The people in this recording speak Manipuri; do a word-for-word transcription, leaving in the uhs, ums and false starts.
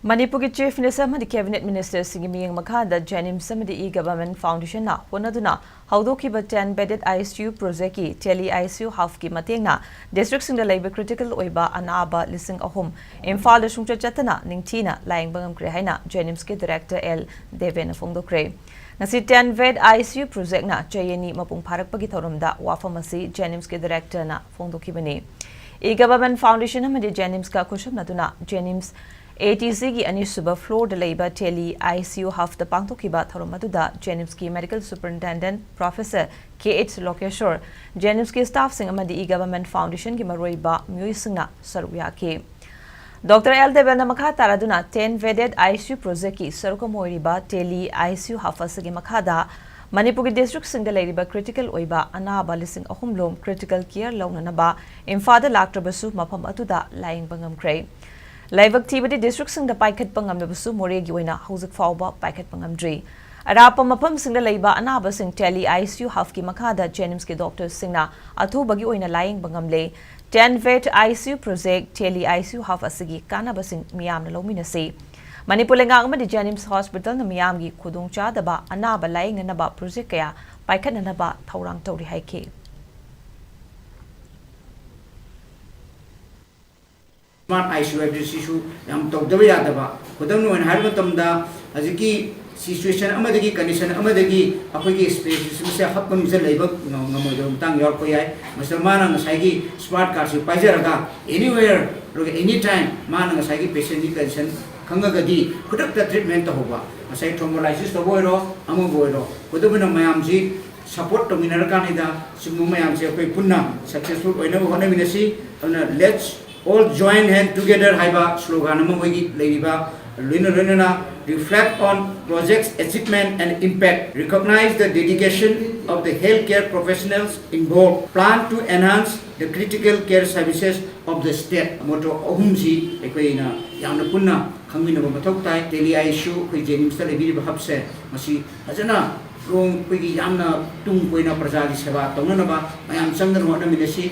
ꯃꯅꯤꯄꯨꯔꯒꯤ Chief Minister ꯑꯃꯗꯤ Cabinet Ministerꯁꯤꯡꯒꯤ ꯃꯤꯠꯌꯦꯡ ꯃꯈꯥꯗ JNIMS ꯑꯃꯗꯤ E-Government Foundationꯅ ꯍꯣꯠꯅꯗꯨꯅ ꯍꯧꯗꯣꯛꯈꯤꯕ ten bedded ICU projectꯀꯤ Tele ICU Hubꯀꯤ ꯃꯇꯦꯡꯅ districtꯁꯤꯡꯗ ꯂꯩꯕ critical ꯑꯣꯏꯕ ꯑꯅꯥꯕ ꯂꯤꯁꯤꯡ ꯑꯍꯨꯝ ꯏꯝꯐꯥꯜꯗ ꯁꯨꯡꯆꯠ ꯆꯠꯇꯅ ꯅꯤꯡꯊꯤꯅ ꯂꯥꯌꯦꯡꯕ ꯉꯝꯈ꯭ꯔꯦ ꯍꯥꯏꯅ JNIMSꯀꯤ Director ꯑꯦꯜ ꯗꯦꯕꯦꯟꯅ ꯐꯣꯡꯗꯣꯛꯈ꯭ꯔꯦ꯫ ꯉꯁꯤ ten bed ICU projectꯅ ꯆꯍꯤ ꯑꯅꯤ ꯃꯄꯨꯡ ꯐꯥꯔꯛꯄꯒꯤ ꯊꯧꯔꯝꯗ ꯋꯥꯐꯝ ꯑꯁꯤ JNIMSꯀꯤ Directorꯅ ꯐꯣꯡꯗꯣꯛꯈꯤꯕꯅꯤ꯫ E-Government Foundation ꯑꯃꯗꯤ JNIMSꯀ ꯈꯨꯠꯁꯝꯅꯗꯨꯅ JNIMS ATCꯒꯤ ꯑꯅꯤꯁꯨꯕ floorꯗ ꯂꯩꯕ Tele ICU Hubꯇ ꯄꯥꯡꯊꯣꯛꯈꯤꯕ ꯊꯧꯔꯝ ꯑꯗꯨꯗ JNIMSꯀꯤ Medical Superintendent Professor ꯀꯦ ꯑꯩꯆ ꯂꯣꯀꯦꯁꯣꯔ, JNIMSꯀꯤ staffꯁꯤꯡ ꯑꯃꯗꯤ E-Government Foundationꯒꯤ ꯃꯔꯨꯑꯣꯏꯕ ꯃꯤꯑꯣꯏꯁꯤꯡꯅ ꯁꯔꯨꯛ ꯌꯥꯈꯤ꯫ Doctor ꯑꯦꯜ ꯗꯦꯕꯦꯟꯅ ꯃꯈꯥ ꯇꯥꯔꯗꯨꯅ ten bedded ICU projectꯀꯤ ꯁꯔꯨꯛ ꯑꯃ ꯑꯣꯏꯔꯤꯕ Tele ICU Hub ꯑꯁꯤꯒꯤ ꯃꯈꯥꯗ ꯃꯅꯤꯄꯨꯔꯒꯤ districtꯁꯤꯡꯗ ꯂꯩꯔꯤꯕ critical ꯑꯣꯏꯕ ꯑꯅꯥꯕ ꯂꯤꯁꯤꯡ ꯑꯍꯨꯝ ꯂꯣꯝ critical care ꯂꯧꯅꯅꯕ ꯏꯝꯐꯥꯜꯗ ꯂꯥꯛꯇ꯭ꯔꯕꯁꯨ ꯃꯐꯝ ꯑꯗꯨꯗ ꯂꯥꯌꯦꯡꯕ ꯉꯝꯈ꯭ꯔꯦ꯫ ꯂꯥꯏꯕꯛ ꯊꯤꯕꯗꯤ districtꯁꯤꯡꯗ ꯄꯥꯏꯈꯠꯄ ꯉꯝꯂꯕꯁꯨ ꯃꯣꯔꯦꯒꯤ ꯑꯣꯏꯅ ꯍꯧꯖꯤꯛ ꯐꯥꯎꯕ ꯄꯥꯏꯈꯠꯄ ꯉꯝꯗ꯭ꯔꯤ꯫ ꯑꯔꯥꯞꯄ ꯃꯐꯝꯁꯤꯡꯗ ꯂꯩꯕ ꯑꯅꯥꯕꯁꯤꯡ Tele ICU Hubꯀꯤ ꯃꯈꯥꯗ JNIMSꯀꯤ doctorꯁꯤꯡꯅ ꯑꯊꯨꯕꯒꯤ ꯑꯣꯏꯅ ꯂꯥꯌꯦꯡꯕ ꯉꯝꯂꯦ꯫ Ten bed ICU project, Tele ICU Hub ꯑꯁꯤꯒꯤ ꯀꯥꯟꯅꯕꯁꯤꯡ ꯃꯤꯌꯥꯝꯅ ꯂꯧꯃꯤꯟꯅꯁꯤ꯫ ꯃꯅꯤꯄꯨꯔ ꯂꯩꯉꯥꯛ ꯑꯃꯗꯤ JNIMS Hospitalꯅ ꯃꯤꯌꯥꯝꯒꯤ ꯈꯨꯗꯣꯡꯆꯥꯗꯕ ꯑꯅꯥꯕ ꯂꯥꯌꯦꯡꯅꯅꯕ project ꯀꯌꯥ ꯄꯥꯏꯈꯠꯅꯅꯕ ꯊꯧꯔꯥꯡ ꯇꯧꯔꯤ ꯍꯥꯏꯈꯤ꯫ Smart ICU ꯍꯥꯏꯕꯁꯤꯁꯨ ꯌꯥꯝ ꯇꯧꯗꯕ ꯌꯥꯗꯕ꯫ ꯈꯨꯗꯝ ꯑꯣꯏꯅ ꯍꯥꯏꯕ ꯃꯇꯝꯗ, ꯍꯧꯖꯤꯛꯀꯤ situation ꯑꯃꯗꯒꯤ condition ꯑꯃꯗꯒꯤ ꯑꯩꯈꯣꯏꯒꯤ specialist ꯃꯁꯦ ꯍꯥꯞꯐꯝꯁꯦ ꯂꯩꯕ ꯉꯝ-, ꯉꯝꯃꯣꯏꯗꯕ ꯃꯇꯥꯡ ꯌꯥꯎꯔꯛꯄ ꯌꯥꯏ꯫ ꯃꯁꯤꯗ ꯃꯥꯅ ꯉꯁꯥꯏꯒꯤ smart cardꯁꯤ ꯄꯥꯏꯖꯔꯒ anywhere ꯑꯗꯨꯒ any time ꯃꯥꯅ ꯉꯁꯥꯏꯒꯤ patientꯀꯤ condition ꯈꯪꯉꯒꯗꯤ ꯈꯨꯗꯛꯇ treatment ꯇꯧꯍꯧꯕ꯫ ꯉꯁꯥꯏ thrombolysis ꯇꯧꯕ ꯑꯣꯏꯔꯣ, ꯑꯃꯕꯨ ꯑꯣꯏꯔꯣ, ꯈꯨꯗꯝ ꯑꯣꯏꯅ ꯃꯌꯥꯝꯁꯤ support ꯇꯧꯃꯤꯟꯅꯔꯀꯥꯟꯗ ꯁꯤꯒꯨꯝꯕ ꯃꯌꯥꯝꯁꯦ ꯑꯩꯈꯣꯏ ꯄꯨꯟꯅ successful ꯑꯣꯏꯅꯕ ꯍꯣꯠꯅꯃꯤꯟꯅꯁꯤ꯫ ꯑꯗꯨꯅ let's all join hand together ꯍꯥꯏꯕ slogan ꯑꯃ ꯃꯣꯏꯒꯤ ꯂꯩꯔꯤꯕ, ꯂꯣꯏꯅ ꯂꯣꯏꯅꯅ reflect on project's achievement and impact, recognize the dedication of the healthcare professionals involved, plan to enhance the critical care services of the state꯫ Motto ꯑꯍꯨꯝꯁꯤ ꯑꯩꯈꯣꯏꯅ ꯌꯥꯝꯅ ꯄꯨꯟꯅ ꯈꯪꯃꯤꯟꯅꯕ ꯃꯊꯧ ꯇꯥꯏ꯫ Tele ICU ꯑꯩꯈꯣꯏ JNIMSꯇ ꯂꯩꯕꯤꯔꯤꯕ hubꯁꯦ ꯃꯁꯤ ꯐꯖꯅ ꯂꯣꯡ-, ꯑꯩꯈꯣꯏꯒꯤ ꯌꯥꯝꯅ ꯇꯨꯡ ꯀꯣꯏꯅ ꯄ꯭ꯔꯖꯥꯒꯤ ꯁꯦꯕꯥ ꯇꯧꯅꯅꯕ ꯃꯌꯥꯝ ꯆꯪꯗꯅ ꯍꯣꯠꯅꯃꯤꯟꯅꯁꯤ꯫